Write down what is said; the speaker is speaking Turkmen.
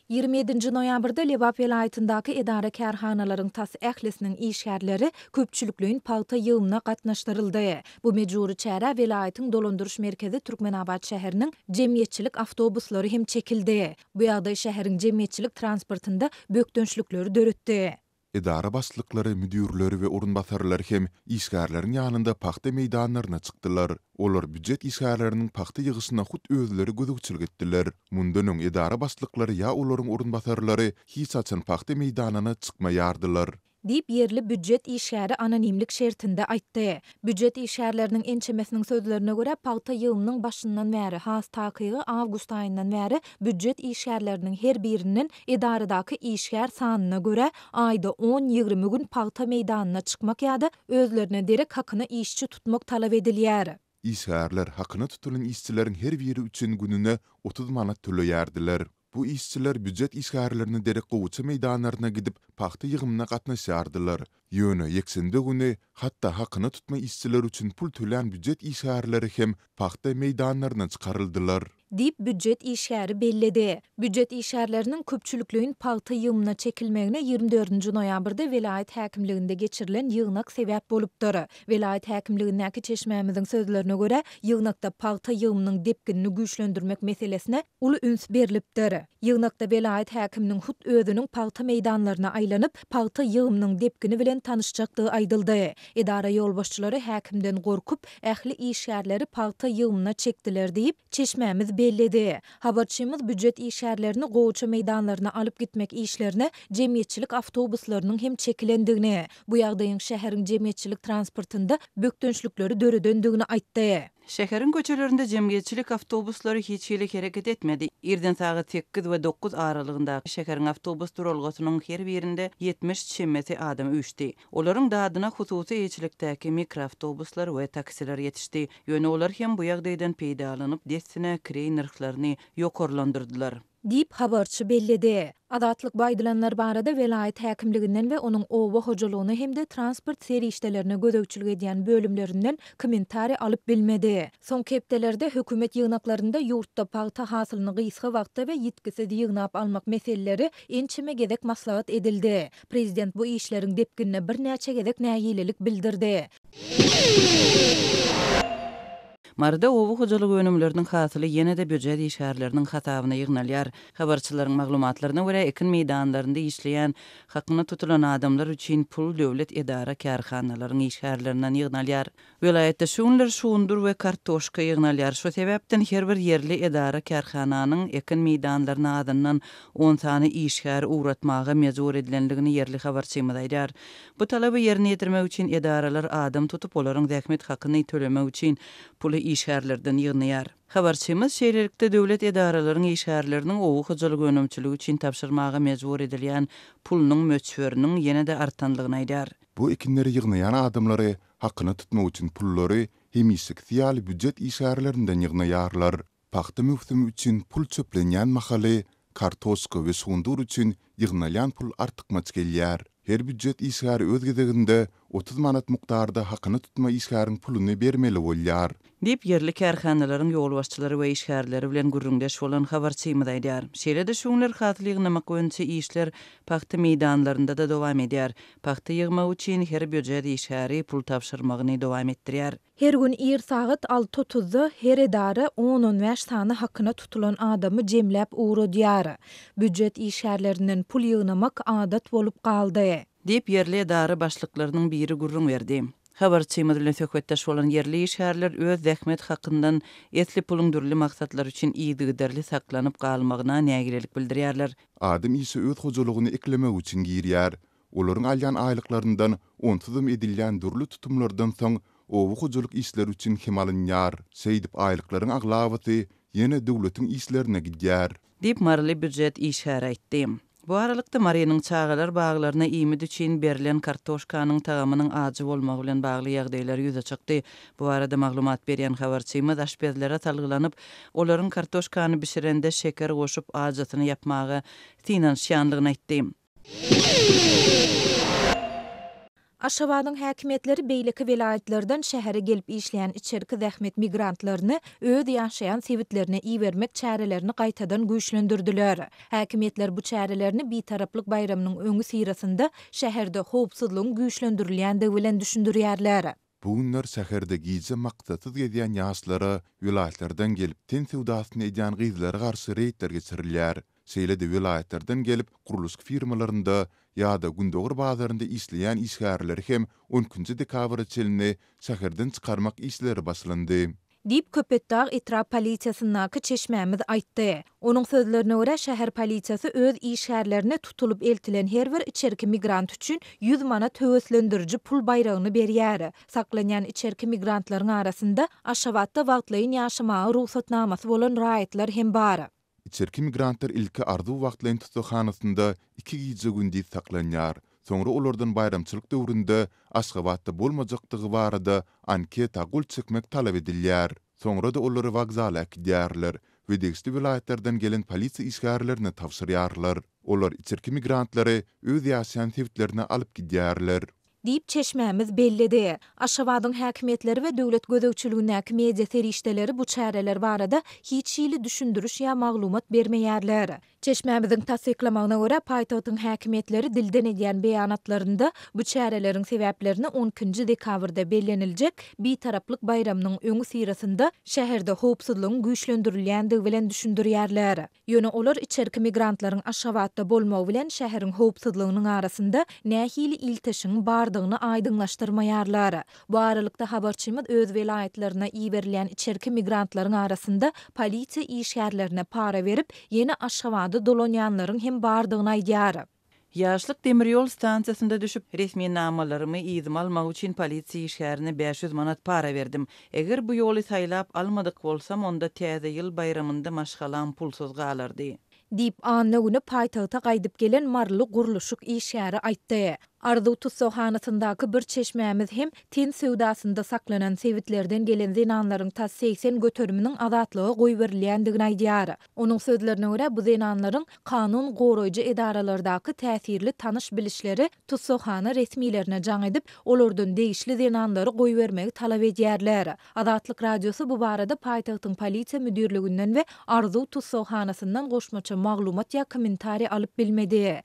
27-nji noýabrda Lebap welaýatyndaky edara-kärhanalaryň tas ählisiniň işgärleri köpçülikleýin pagta ýygymyna gatnaşdyryldy. Bu mejbury çärä welaýatyň dolandyryş merkezi Türkmenabat şäheriniň jemgyýetçilik awtobuslary hem çekildi. Bu ýagdaý şäheriň jemgyýetçilik transportynda bökdençlikleri döretdi. Edara başlyklary, müdirleri we orunbasarlary hem işgärleriň ýanynda pagta meýdanlaryna çykdylar. Olar býujet işgärleriniň pagta ýygyşyna hut özleri gözegçilik etdiler. Mundan öň edara başlyklary ýa olaryň orunbasarlary hiç haçan pagta meýdanyna çykmaýardylar. Diýip, ýerli býujet işgäri anonimlik şertinde aýtdy. Býujet işgärleriniň ençemesiniň sözlerine görä, pagta ýygymynyň başyndan bäri, has takygy awgust aýyndan bäri býujet işgärleriniň her birinden edaradaky işgär sanyna görä, aýda on-ýigrimi gün pagta meýdanyna çykmak ýa-da özlerine derek hakyna işçi tutmak talap edilýär. Işgärler hakyna tutulan işçileriň her biri üçin gününe 30 manat töleýärdiler. Bu işçiler býujet işgärlerine derek gowaça meýdanlaryna gidip, pagta ýygymyna gatnaşýardylar. Ýöne ýekşenbe güni hatda hakyna tutma işçiler üçin pul tölän býujet işgärleri hem pagta meýdanlaryna çykaryldylar. Diýip, býujet işgäri belledi. Býujet işgärleriniň köpçülikleýin pagta ýygymyna çekilmegine 24-nji noýabrda welaýat häkimliginde geçirilen ýygnak sebäp bolupdyr. Welaýat häkimligindäki çeşmämiziň sözlerine görä, ýygnakda pagta ýygymynyň depginini güýçlendirmek meselesine uly üns berlipdir. Ýygnakda welaýat häkiminiň hut özüniň pagta meýdanlaryna aýlanyp, pagta ýygymynyň depgini bilen tanyşjakdygy aýdyldy. Edara ýolbaşçylary häkimden gorkup, ähli işgärleri pagta ýygymyna çekdiler diýip, çeşmämiz belledi. Habarçymyz býujet işgärlerini gowaça meýdanlaryna alyp gitmek işlerine jemgyýetçilik awtobuslarynyň hem çekilendigini, bu ýagdaýyň şäheriň jemgyýetçilik transportynda bökdençlikleri döredendigini aýtdy. Şäheriň köçelerinde jemgyýetçilik awtobuslary hiç hili hereket etmedi. Irden sagat sekiz we dokuz aralygyndaky şäheriň awtobus duralgasynyň her birinde 70 çemesi adam üýşdi. Olaryň dadyna hususy eýeçilikdäki mikroawtobuslar we taksiler ýetişdi. Ýöne olar hem bu ýagdaýdan peýdalanyp, dessine kireý nyrhlaryny ýokarlandyrdylar. Diýip, habarçy belledi. Azatlyk bu aýdylanlar barada welaýat häkimliginden we onuň oba hojalygyna hem-de transport serişdelerine gözegçilik edýän bölümlerinden kommentariý alyp bilmedi. Soňky hepdelerde hökümet ýygnaklarynda ýurtda pagta hasylyny gysga wagtda we ýitgisiz ýygnap almak meseleleri ençeme gezek maslahat edildi. Prezident bu işleriň depginine birnäçe gezek nägilelik bildirdi. Maryda oba hojalyk önümleriniň hasyly ýene-de býujet işgärleriniň hasabyna ýygnalýar. Habarçylaryň maglumatlaryna görä, ekin meýdanlarynda işleýän, hakyna tutulan adamlar üçin pul döwlet edara-kärhanalaryň işgärlerinden ýygnalýar. Welaýatda şu günler şugundyr we kartoşka ýygnalýar. Şu sebäpden her bir ýerli edara-kärhananyň ekin meýdanlaryna azyndan on sany işgär ugratmaga mejbur edilendigini ýerli habarçymyz aýdýar. Bu talaby ýerine ýetirmek üçin edaralar adam tutup, olaryň zähmet hakyny tölemek üçin puly işgärlerden ýygnaýar. Habarçymyz şeýlelikde döwlet edaralaryň işgärleriniň oba hojalyk önümçiligi üçin tabşyrmaga mejbur edilýän pulunyň möçberiniň ýene-de artandygyny aýdýar. Bu ekinleri ýygnaýan adamlary hakyna tutmak üçin pullary hemişekisi ýaly býujet işgärlerinden ýygnaýarlar. Pagta möwsümi üçin pul çöplenýän mahaly, kartoşka we şugundyr üçin ýygnalýan pul artykmaç gelýär. Her býujet işgäri öz gezeginde 30 manat mukdarda hakyna tutma işgäriň puluny bermeli bolýar. Diýip, ýerli kärhanalaryň ýolbaşçylary we işgärleri bilen gürrüňdeş bolan habarçymyz aýdýar. Şeýle-de şu günler hasyl ýygnamak boýunça işler pagta meýdanlarynda-da dowam edýär. Pagta ýygmak üçin her býujet işgäri pul tabşyrmagyny dowam etdirýär. Her gün ir sagat alty otuzda her edara on-on bäş sany hakyna tutulan adamy jemläp ugradýar. Býujet işgärlerinden pul ýygnamak adat bolup galdy. Diýip, ýerli edara başlyklarynyň biri gürrüň berdi. Habarçymyz bilen söhbetdeş bolan ýerli işgärler öz zähmet hakyndan esli puluň dürli maksatlar üçin yzygiderli saklanyp galmagyna nägilelik bildirýärler. Adam işe öz hojalygyny eklemek üçin girýär. Olaryň alýan aýlyklaryndan onsuzam edilýän dürli tutumlardan soň oba hojalyk işleri üçin hem alynýar. Şeýdip aýlyklaryň aglabasy ýene döwletiň işlerine gidýär. Diýip, maryly býujet işgäri aýtdy. Bu aralykda, Marynyň çagalar baglaryna iýmit üçin berlen kartoşkanyň tagamynyň ajy bolmagy bilen bagly ýagdaýlar ýüze çykdy. Bu barada maglumat berýän habarçymyz aşpezlere salgylanyp, olaryň kartoşkany bişirende şeker goşup ajysyny ýapmaga synanyşýandygyny aýtdy. Aşgabadyň häkimiýetleri beýleki welaýatlardan şähere gelip işleýän içerki zähmet migrantlaryny öz ýaşaýan sebitlerine ibermek çärelerini gaýtadan güýçlendirdiler. Häkimiýetler bu çärelerini Bitaraplyk baýramynyň öňüsyrasynda şäherde howpsuzlygyň güýçlendirilýändigi bilen düşündirýärler. Bu günler şäherde gije maksatsyz gezýän ýaşlara, welaýatlardan gelip ten söwdasyny edýän gyzlara garşy reýdler geçirilýär. Şeýle-de welaýatlardan gelip gurluşyk firmalarynda ýa-da gündogar bazarynda işleýän işgärleri hem on ikinji dekabra çenli şäherden çykarmak işleri başlandy. Diýip, Köpetdag etrap polisiýasyndaky çeşmämiz aýtdy. Onuň sözlerine görä, şäher polisiýasy öz işgärlerine tutulyp eltilen her bir içerki migrant üçin 100 manat höweslendiriji pul baýragyny berýär. Saklanýan içerki migrantlaryň arasynda Aşgabatda wagtlaýyn ýaşamaga rugsatnamasy bolan raýatlar hem bar. Içerki migrantlar ilki Arzuw wagtlaýyn tussaghanasynda iki gije-gündiz saklanýar. Soňra olardan baýramçylyk döwründe Aşgabatda bolmajakdygy barada anketa gol çekmek talap edilýär. Soňra-da olary wokzala äkidýärler we degişli welaýatlardan gelen polisiýa işgärlerine tabşyrýarlar. Olar içerki migrantlary öz ýaşaýan sebitlerine alyp gidýärler. Diýip, çeşmämiz belledi. Aşgabadyň häkimiýetleri we döwlet gözegçiligindäki media serişdeleri bu çäreler barada hiç hili düşündiriş ýa maglumat bermeýärler. Çeşmämiziň tassyklamagyna görä, paýtagtyň häkimiýetleri dilden edýän beýanatlarynda bu çäreleriň sebäplerini on ikinji dekabrda belleniljek Bitaraplyk baýramynyň öňüsyrasynda şäherde howpsuzlygyň güýçlendirilýändigi bilen düşündirýärler. Ýöne olar içerki migrantlaryň Aşgabatda bolmagy bilen şäheriň howpsuzlygynyň arasynda nähili ilteşigiň bardygyny aýdyňlaşdyrmaýarlar. Bu aralykda habarçymyz öz welaýatlaryna iberilýän içerki migrantlaryň arasynda polisiýa işgärlerine para berip, ýene Aşgabada dolanýanlaryň hem bardygyny aýdýar. Ýaşlyk demir ýol stansiýasynda düşüp, resminamalarymy yzyma almak üçin polisiýa işgärine 500 manat para berdim. Eger bu ýoly saýlap almadyk bolsam, onda Täze ýyl baýramynda maşgalam pulsuz galardy. Diýip, anna güni paýtagta gaýdyp gelen maryly gurluşyk işgäri aýtdy. Arzuw tussaghanasyndaky bir çeşmämiz hem ten söwdasynda saklanan sebitlerden gelen zenanlaryň tas 80 göteriminiň azatlyga goýberilýändigini aýdýar. Onuň sözlerine görä, bu zenanlaryň kanun goraýjy edaralardaky täsirli tanyş-bilişleri tussaghana resmilerine jaň edip, olardan degişli zenanlary goýbermegi talap edýärler. Azatlyk Radiosy bu barada paýtagtyň polisiýa müdirliginden we Arzuw tussaghanasyndan goşmaça maglumat ýa kommentariý alyp bilmedi.